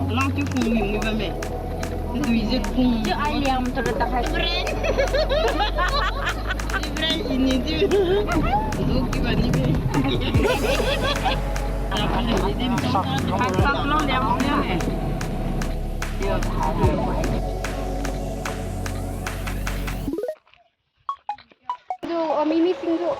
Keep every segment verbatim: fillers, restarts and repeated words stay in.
Lang tu kung ni ni ba me. Tu je kung. Tu ai liam tu ta hai. Reverend. Reverend ini tu. Duk di ba ni be. Sak lo liam ni me. Singju, oh, mimi singju.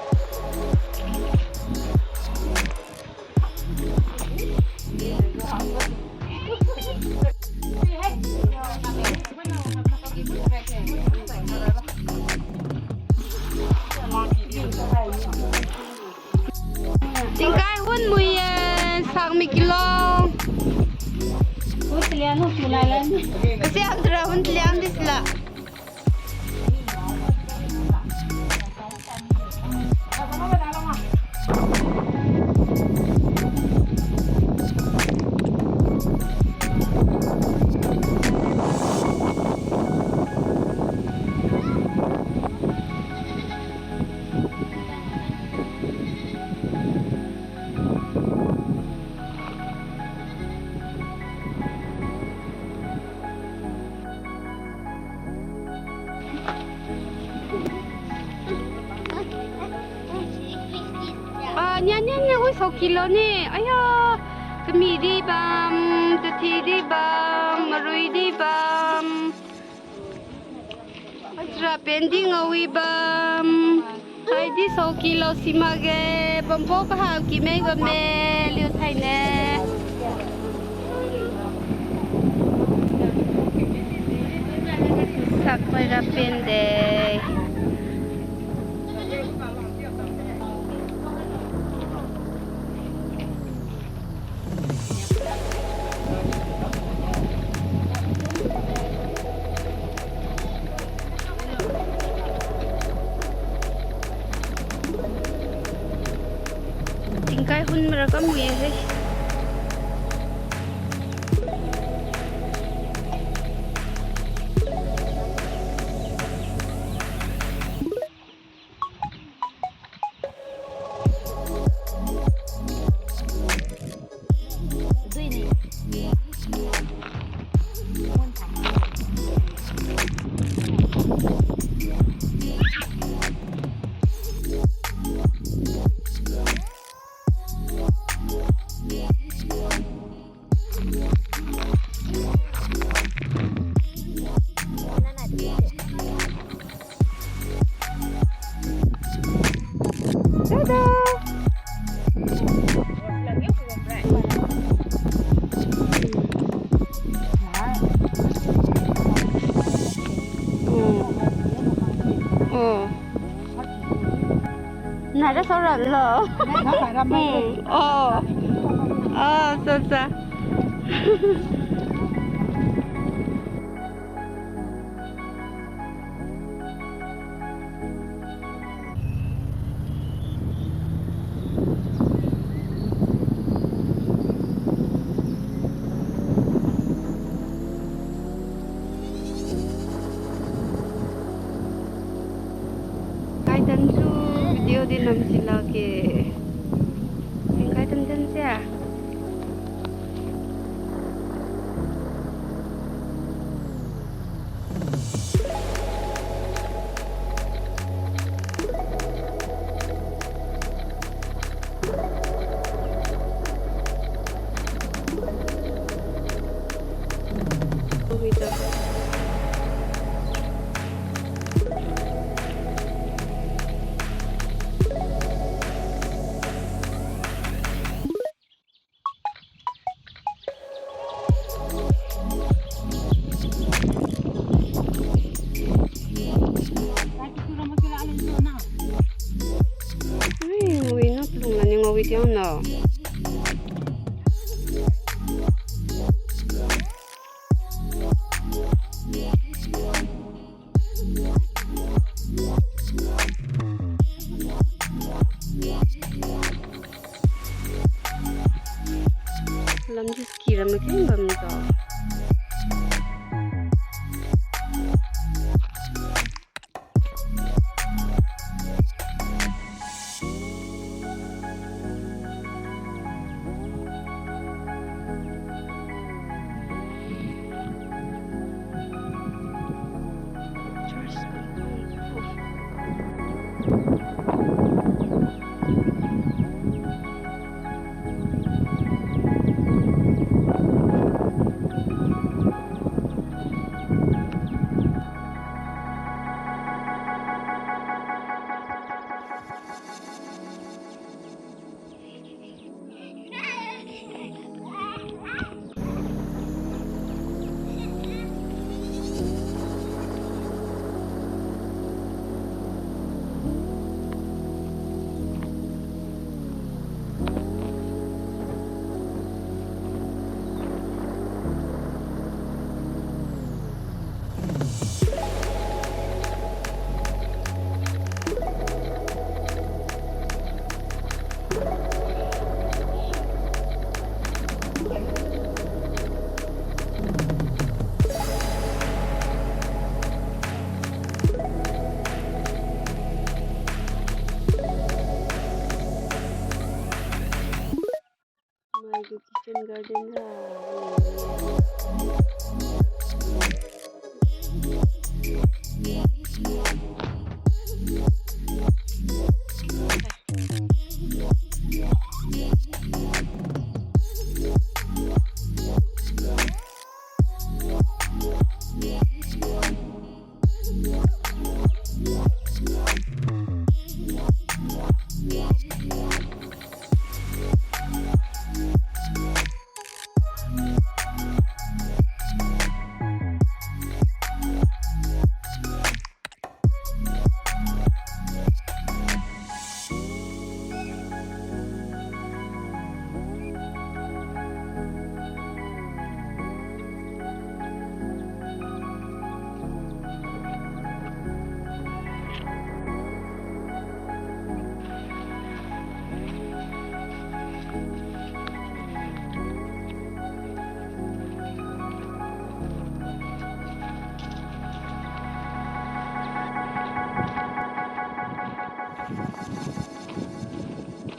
Tingkai hun mui ye, sak mi kilong. Kasi ang tura hun tilian di sila. Ah, nya, nya, nya, ui, saw kilo ni. Aya, kami di bam, tathi di bam, marui di bam. Asra pen di ngawi bam. Hai di saw kilo si makge, bambo kaha ki mei bamme, liu thaine. Sak koi ra pen de. Tingkai hun mara kam ye he. Tada! Hmm. Oh. Nara saura lo. Hmm. Oh. Oh, sa, sa. Kaitan su video di nam sila ke. Sing kaitan tan sia. Ui, ui, no, lung la ni ngau video no. Lam di ski ram keng bam to.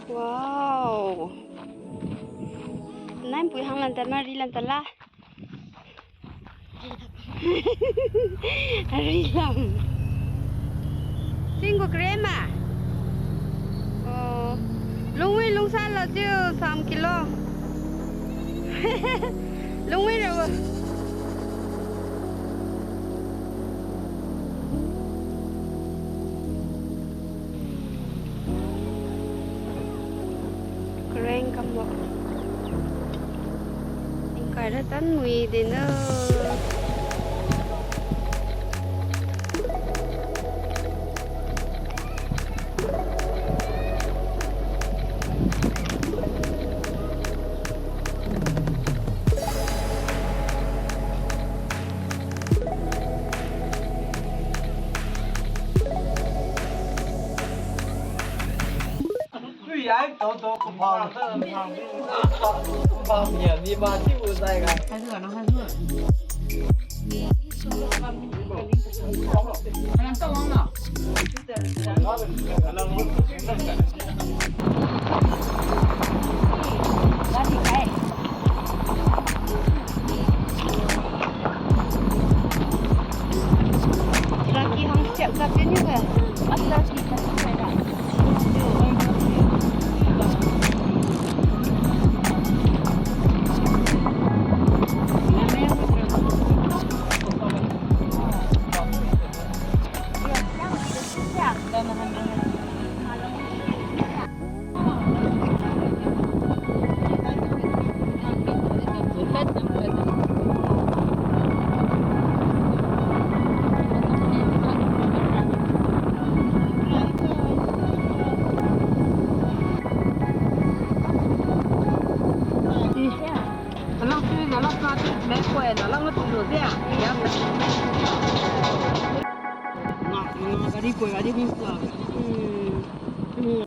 Wow. Nai pui hang lan ta ma ri lan ta la. Ri lam. Singgu kre ma. Oh. Lungwi lungsa lo chiu sam kilo. Lungwi ra wo. Kareng kambo. Ingkai ra tan mui din o. Gari koi gari koi.